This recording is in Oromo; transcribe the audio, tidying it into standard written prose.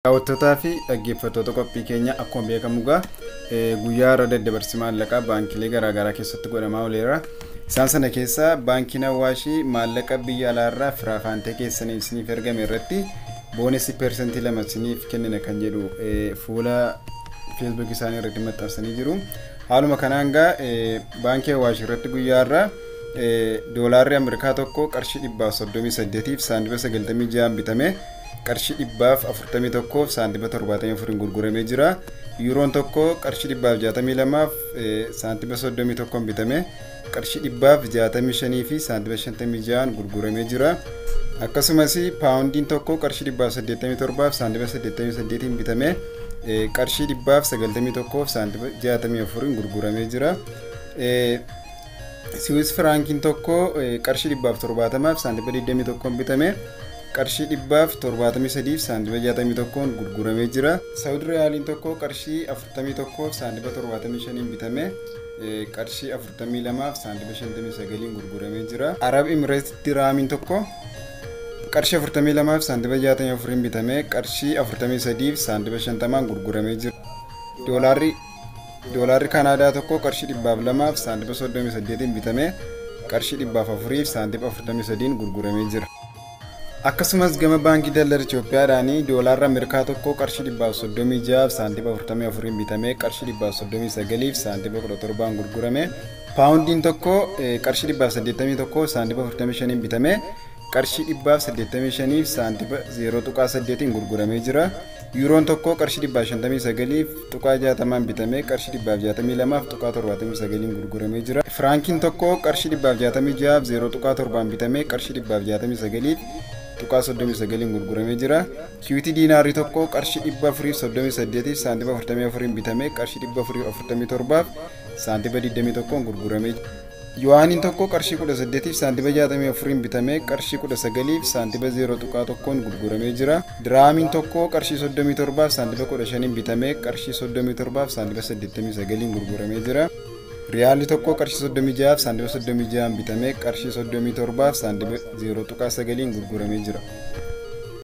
Daawwattootaa fi dhaggeeffattoota qophii keenya, akkuma beekamu egaa guyyaa irra daddabarsi maallaqaa baankilee garaagaraa keessatti godhamaa ooleera. Isaan sana keessaa baankiin Awaashii maallaqa biyya alaarraa firaafaantee keessanii isiniif ergame irratti bonus 2% isiniif kennina kan jedhu fuula Facebook isaanii irratti maxxansanii jiru. Haaluma kanaan egaa baankii Awaashii irratti guyyaa irraa doolaarri Ameerikaa tokko qarshii 138f saantima 96 bitame, qarshii 141f saantima 74 gurguramee jira. Yuuroon tokko qarshii 162f saantima 31 bitame, qarshii 165 fi saantima 56 gurguramee jira. Akkasumas paawundiin tokko qarshii 187f saantima 88 bitame, qarshii 191f saantima 64 gurguramee jira. Siwiis firaankiin tokko qarshii 170f saantima 21 bitame, qarshii 173f saantima 61 gurguramee jira. Saawud riyaaliin tokko qarshii 41f saantima 75 bitame, qarshii 42f saantima 59 gurguramee jira. Arab Imireet diraamiin tokko qarshii 42f saantima 64 bitame, qarshii 43f saantima 50 gurguramee jira. Doolaarri Kanaadaa tokko qarshii 102f saantima 38 bitame, qarshii 104f saantima 43 gurguramee jira. Akkasumas gama baankii daldala Itoophiyaadhaan doolaarri Ameerikaa tokko qarshii 136f saantima 44 bitame, qarshii 139f saantima 17 gurgurame. Paawundiin tokko qarshii 181f saantima 45 bitame, qarshii 185f saantima 0.8 gurguramee jira. Yuuroon tokko qarshii 159.60 bitame, qarshii 162.79 gurguramee jira. Firaankiin tokko qarshii 166f 0.7 bitame, qarshii 169.39 gurguramee jira. Kiwitii diinaarri tokko qarshii 438f saantima 44 bitame, qarshii 447f saantima 21 gurguramee. Yuwaaniin tokko qarshii 18f saantima 64 bitame, qarshii 19f saantima 0.1 gurguramee jira. Diraamiin tokko qarshii 37f saantima 15 bitame, qarshii 37f saantima 89 gurguramee jira. Riyaalli tokko qarshii 36f saantima 36 bitame, qarshii 37f saantima 0.9 gurguramee jira.